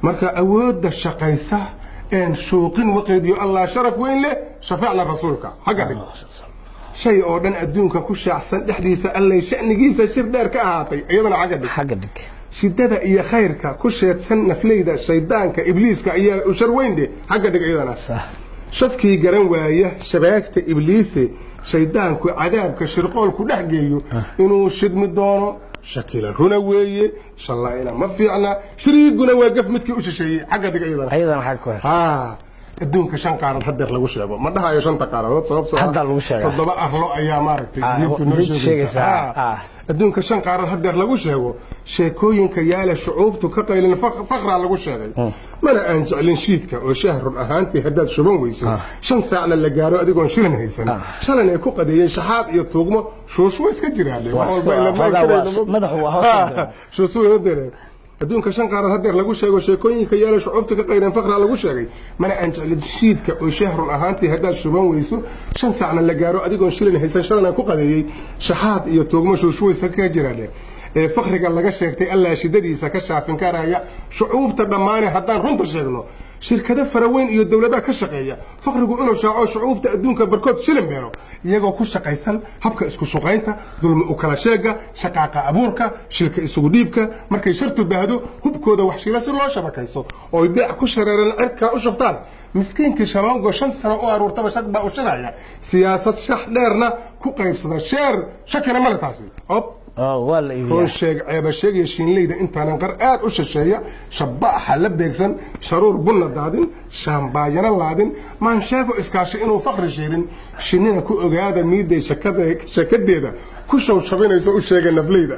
Marka awoodda shaqaysa een shuuqin waqeediyo Allah sharaf weyn leh, shafeecna rasuulka xagga dhig. Shay oo dhan adduunka ku shaacsan dhexdiisa allay sha'nigiisa shir dheer ka ahaatay, iyadana xagga dhig. Xagga dhig. Shidada iyo khayrka ku sheedsan nafleyda shaydaanka ibliiska ayaa u shar weyn dheh, xagga dhig iyadana. Shafkii garan waaya shabaagta ibliise shaydaanku cadaabka shirqoolku dhex geeyo inuu shidmi doono shakila runa weeye, shallaayna ma fiicna, shiriiguna waa gaf midkii u shisheeyey, xagga dhig iyadana. Ayadana xagga ku xir. Haa, adduunka 5 qaarad hadeer lagu sheego, ma dhahayo 5ta qaaradood sababtoo ah Hadda lagu sheegaa. 7 arlo ayaa maaragtay diintu noo diintu sheegaysa. Sheegaysaa. Adduunka 5 qaarad hadeer lagu sheego, sheekooyinka yaala shucuubtu ka qaylin faqraa lagu sheegay. Mana aan jeclin shiidka oo shaah run ahaantii haddaad shuban weyso 5 saacna la gaaro adigoon shilin haysan, shalan ay ku qadeeyeen shaxaad iyo tuugmo, shuush way iska jiraan. Wax walba ila ma Xoogaa waa karayno. Madaxu waa hoos jiraa. Shuush way u direen. Adduunka 5 qaarad hadeer lagu sheego, sheekooyinka yaala shucuubta ka qayreen faqraa lagu sheegay. Mana aan jeclin shiidka oo shaah run ahaantii haddaad shuban weyso 5 saacna la gaaro adigoon shilin haysan, shalan ku qadeeyey shaxaad iyo tuugmo, shuush way iska jiraan. Ee faqriga laga sheegtay Allah shidadiisa ka shaafin karaya shucuubta dhammaane. Haddaan runta sheegno, shirkado faraweyn iyo dowladaha ka shaqeeya faqrigu inuu shaaco shucuubta adduunka barkood shilin beero, iyagoo ku shaqaysan habka isku shuqaynta, dulmi u kala sheega, shaqaaqa abuurka, shilka isugu dhiibka, markay shartu baahdo hubkooda wax shila si loo shabakaysto oo ay beec ku shareeran cirkaa u shubtaan. Miskiinkii shaloongo 5 sano u aruurtaba shag baa u shiraya, siyaasad shax dheerna ku qaybsada sheer, shakina male taasi op. Oo waa la run iibiyaa. Sheeg ceeba sheegaya shiinleyda intaanan qar aad u shisheeya shabaaxa la beegsan, sharuur bunna daadin, shaambaayana laadin, maansheego iskaashi inuu faqri sheerin, shinnina ku ogaada miiday shakadeeda ku shawshabinayso u sheega nafleyda.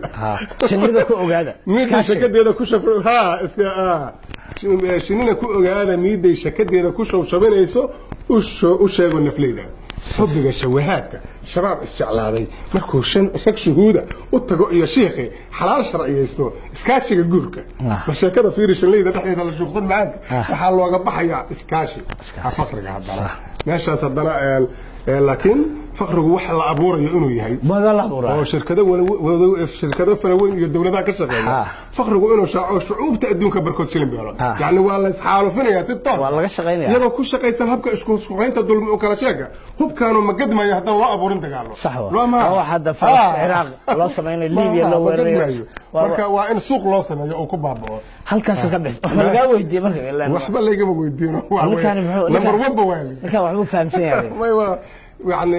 Shinnida ku ogaada. Miiday Iskaashiga. shakadeeda ku shaf ha iska shinnina ku ogaada miiday shakadeeda ku shawshabinayso u sheego nafleyda. Xubbiga shawahaadka shabaab isjeclaaday markuu shan rag shuhuuda u tago iyo shiikhi xalaal sharciyeysto iskaashiga guurka. Ma sheekada fiiri, shanleyda dhexdeeda la shuuqsan macaanka waxaa looga baxayaa iskaashi. Iskaashi. Ha, faqriga haddana meeshaas haddana laakiin faqrigu wax la abuurayo inuu yahay Maga la abuuraa. oo shirkado shirkado faraweyn iyo dowladaha ka shaqeeya faqrigu inuu shaaco shucuubta adduunka barkood shilin beelo, yacni waa la isxaalufinaya si toos Waa laga shaqaynaya. iyadoo ku shaqaysan habka isku shuqaynta, dulmi u kala sheega, hubkaanu ma gadmayo haddaan loo abuurin dagaalo. Sax waa. Loo Waa wax hadda Faras, Ciraaq loo samaynayo, Liibiya loo ma weerarayo. gadmayo. Marka waa in suuq loo sameeyo oo ku baaba'o. Halkaas ka bixis. Wax ma lagaa weydiiyey marka ilaan? Waxba laygama weydiino. Ninkaani muxuu number one ba waa Ninkaan waxbuu fahamsan yahay. May waa yani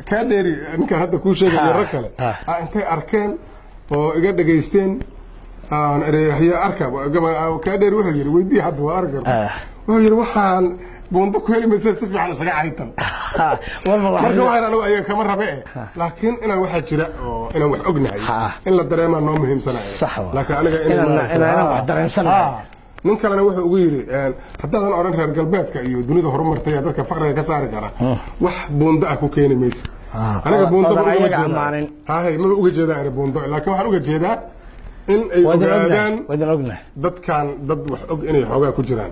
kaa dheeri ninkaan hadda kuu sheegayo rag kale intay arkeen oo iga dhegaysteen aan ereyaxyo arka kaa dheeri wuxuu yidhi weydii hadda waa arki karta. Wuxuu yidhi waxaan buundo ku heli maysa, si fiican isaga caytan. Walba wax Marka waxaan anigu ayaga kama rabe laakiin inaan waxaa jira oo inaan wax ognahay in la dareemaa noo muhiimsanaya. Sax waa. Laakiin aniga Inaan wax dareensanahay. Nin kalena wuxuu ugu yidhi haddaadan odhan reer galbeedka iyo dunida horumartay ee dadka faqriga ka saari kara, wax buundo ah ku keeni maysa. Aniga buundo Oodan ma uga ayaga jeedaa. ammaanin. Hahay, maba uga jeedaa ani buundo, laakiin waxaan uga jeedaa in ay Waa idin ognahay. ogaadaan Waa idin ognahay. dadkan dad wax og inay xoogaa ku jiraan.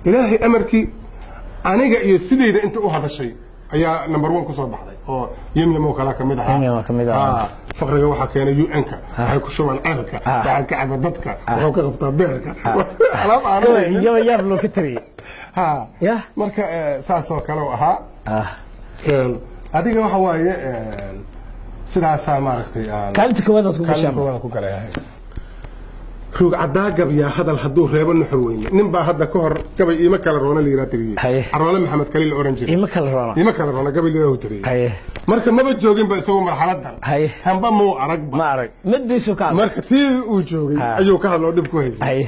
Ilaahay amarkii aniga iyo sidayda inta u hadashay ayaa number one kusoo baxday oo Yemyem oo kale kamid ahaa. Yemyem oo kamid ahaa. Faqriga waxaa keenay UN-ka, waxay ku shubaan ceelka, waxaa ka caba dadka, wuxuu ka qabtaa beerka alaab aan haynin. Gabay yaab loo ka tariyey. Ha. Yah. Marka saas oo kale u ahaa. Adiga waxa waaye sidaasaa maaragtay Kaalinta koowaad aad ku kaalin gashaan. Koowaad ku galay. Ruug caddaa gabyaa hadal hadduu reebo nuxur weyne. Nin baa hadda ka hor gabay iima kala roona la yidhaha tiriyey. Caroole Maxamed Kaliil la oran jiray. Ima kala roona. Iima kala roona gabay la yidhaha tiriyey. Marka maba jooginba isagu marxaladan. Tanba muu aragba. Ma arag midiisu ka hadlay. Marka tii uu joogay ayuu ka hadloo dhib ku haysay.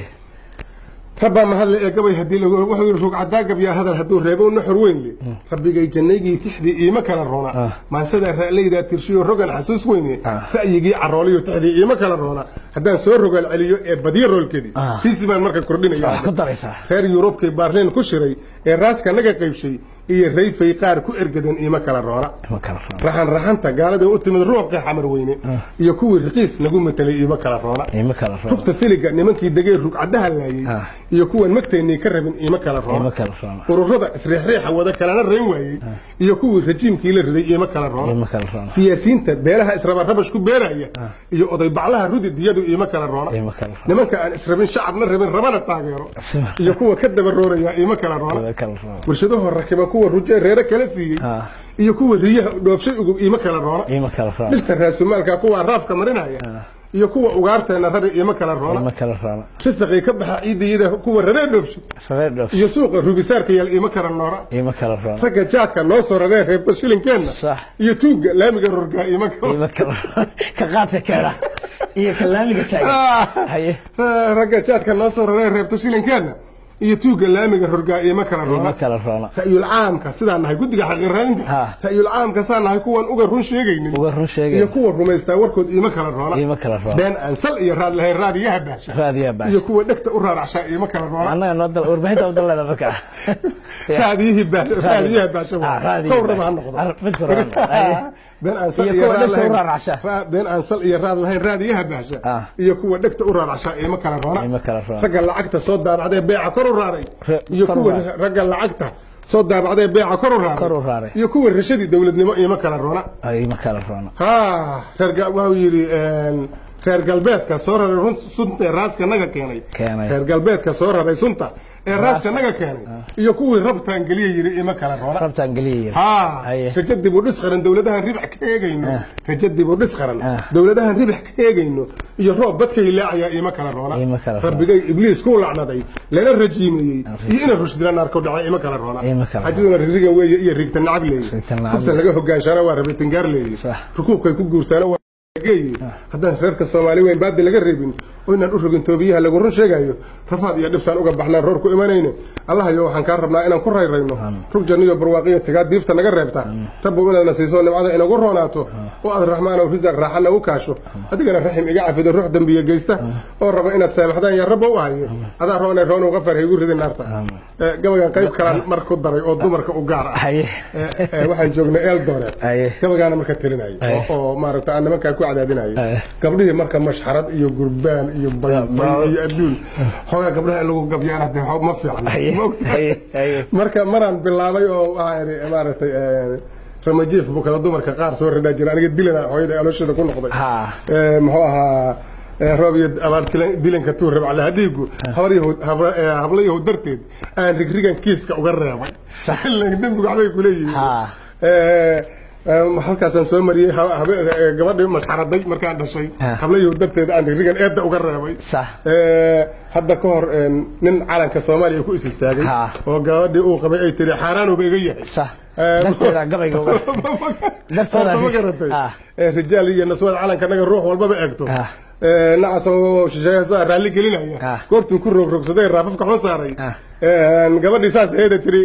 Rabbaa mahadle ee gabay haddii lagu wuxuu yidhi ruug caddaa gabyaa hadal hadduu reebo nuxur weyn le, rabbigay jannaygii tixdii iima kala roona, maansadaa ra'leydaa tirshiyo rogan xasuus weyne, ra'yigii carooliyo tixdii iima kala roona haddaan soo rogaal celiyo ee badiyo roolkeedii tiisi baan marka kordhinaya. Wax ku daraysaa. Reer Yurubkii Baarliin ku shiray ee raaska naga qaybshay iyo rayfay qaar ku ergadan iima kala roona. Ima kala roona. Raxan raxanta gaaladii u timid ruuqii Xamar weyne iyo kuwii riqiis nagu matelay iima kala roona. Ima kala roona. Rugta siliga nimankii degay rugcadaha laayay iyo kuwan magteennii ka rabin iima kala Ima roona. kala roona. Ururada isriixriixa wada kalena rayn waayey iyo kuwii rajiimkii la riday iima kala roona. Ima kala roona. Siyaasiyiinta beelaha israba rabash ku beeraya iyo oday baclaha rudi diyadu Iima kala roona. Iima kala roona. Nimanka aan israbin, shacabna rabin, rabana taageero, iyo kuwa ka daba rooraya iima kala roona. Iima kala roona. Warshadaho rakiban kuwa rujee reere kala siiyey iyo kuwa riyaha dhoofshay ugub iima kala roona. Iima kala roona. Dhirta raasumaalka kuwa raafka marinaya iyo kuwa ugaarteena rari iima kala roona. Iima kala roona. Risaqii ka baxa ciidiyada kuwa raree dhoofshay Reer dhoof iyo suuqa rubisaarka yaal iima kala noora. Iima kala roona. Ragga jaadka noo soo raree reebta shilinkeenna Sax. iyo tuugga laamiga rorgaa iima kala Iima kala roona. Ka qaadka keena iyo ka laamiga taagan. Haye. Ragga jaadka noo soo raree reebta shilinkeenna iyo tuugga laamiga rorgaa iima kala Iima roona. kala roona. Ra'yul caamka sidaan nahay guddiga xaqiiq Ha. ra'yul caamka saan nahay kuwan uga run sheegaynin Uga run sheegay. iyo kuwa rumaystaa warkood iima kala roona. Iima kala roona. Been aan sal iyo raad lahayn raadiyaha baasha Raadiyaha baasha. iyo kuwa dhegta u raaracshaa iima kala roona. Annaga noo dal warbaahinta u daleeda marka. Raadiyihii baasha, raadiyaha baasha. Ah, raadiyaha kow raba ha baasha. noqdo. Mid kore ha noqdo. Haye. Been aan sal Iyo iyo kuwa raad dhegta u lahayn raaracsha. Been aan sal iyo raad lahayn raadiyaha baasha iyo kuwa dhegta u raaracshaa iima kala roona. Iima kala roona. Ragga lacagta soo daabacday beeca kor u raaray iyo kor u kuwa raaray. Ragga lacagta soo daabacday beeca kor u raaray Kor u raaray. iyo kuwa rashadii dowladnimo iima kala roona. Iima kala roona. Ha reer wuxuu yidhi reer galbeedka soo raray sunta ee raaska naga keenay. Keenay. Reer galbeedka soo raray sunta ee raaska naga keenay iyo kuwii rabtaan geliya yidhi ima kala roona. Rabtaan geliya yiri. Ha. Haye. Rajo dib u dhis qaran dowladahan ribax ka eegayno, rajo dib u dhis qaran dowladahan ribax ka eegayno iyo roob badka hilaacaya ima kala roona. Ima kala roona. Rabbigay ibliis ku lacnaday lana rajiimeeyey iyo ina rushdina naarku dhacay ima kala roona. Ima kala roona. Xajaduna rigrigan weeye iyo rigta nacab leeye. Rigta nacab. Rugta laga hogaanshaana waa rabitingaar leeye. Sax. Rukuubkay ku guurtaana waa geeye. Haddaan reerka Soomaali weyn baadi laga reebin oo inaan u rogin toobiyaha lagu run sheegayo, rafaad iyo dhibsaan uga baxnaan roor ku imanayno. Allah yo waxaan kaa rabnaa inaan ku rayrayno rug janniyo barwaaqiyo tigaa diifta naga reebta. Rabbow inaadna siiso nimcada inagu roonaato oo aad raxmaanow risaaq raaxa nagu kaasho, adigana raxim iga cafido ruux dembiye geysta oo raba inaad saamaxdaan yaa rabbow ahaye adaa roonay roon uga farhay igu ridi naarta. Gabagan qayb kalaan mar ku daray oo dumarka u gaar ah. Haye. Waxaan joognay Eldoret. Haye. Gabagaana marka tirinayay Haye. oo maaragta aan nimankaa ku cadaadinayay Haye. gabdhihii marka mashxarad iyo gurbaan iyo baybay iyo adduun xoogaa gabdhaha in lagu gabyaana dee ma fiicna. Haye. Ma ogtahay? Haye. Haye. Marka maraan bilaabay oo waxaa idhi maaragtay ramajiif bukada dumarka qaar soo ridaa jira aniga dilana hooyada alooshada ku noqday. Muxuu ahaa roob iyo abaar dilanka tuu rabcalaha dhiigu habar yahow habla yahow darteed aan rigrigan kiiska uga reebay. Sax. Ileen dembigu waxbay kuleeyihiin. Halkaasaan soo mariyey gabadhii mashxaraday markaan dhashay habla yahow darteed aan rigrigan eedda uga reebay. Sax. Hadda ka hor nin calanka Soomaaliya ku is istaagay oo gabadhii uu qabay ay tiri xaaraanuba iga yahay. Sax. Darteeda gabayga uga darteeda. Horta ma garatay? Rijaal iyo naswad calanka naga ruux walbaba eegto. Nacas oo shisheeyaha raalli gelinaya goortuu ku rogrogsaday raafafka xun saaray. Gabadhii saas eeda tiri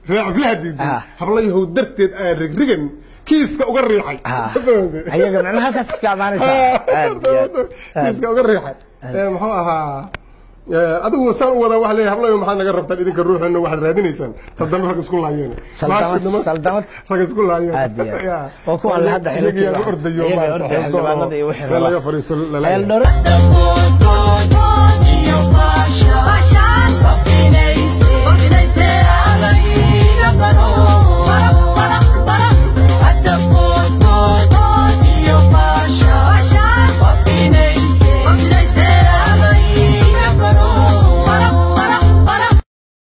reecaflaha diiday habla yahow darteed aan rigrigan kiiska uga riixay. Ayaga macnaha halkaas iska amaanaysaa aad iyo aad. Kiiska uga riixay. Muxuu ahaa adigu saan u wadaa waxa leeyahay hablayo maxaad naga rabtaan idinka ruuxeena waxaad raadinaysaan saldano rag isku laayeen. Saldamad. Rag isku laayeen. Aad iyo aad. Oo kuwan la hadda Iyaga yaa ordayo iyaga maanta, ordaya xildhibaanada iyo wixii meel rabaa. Laga fariiso lalayahay. Eldoret. Iyo baasha, baasha, bafinayse, bafinayse, adayga baro.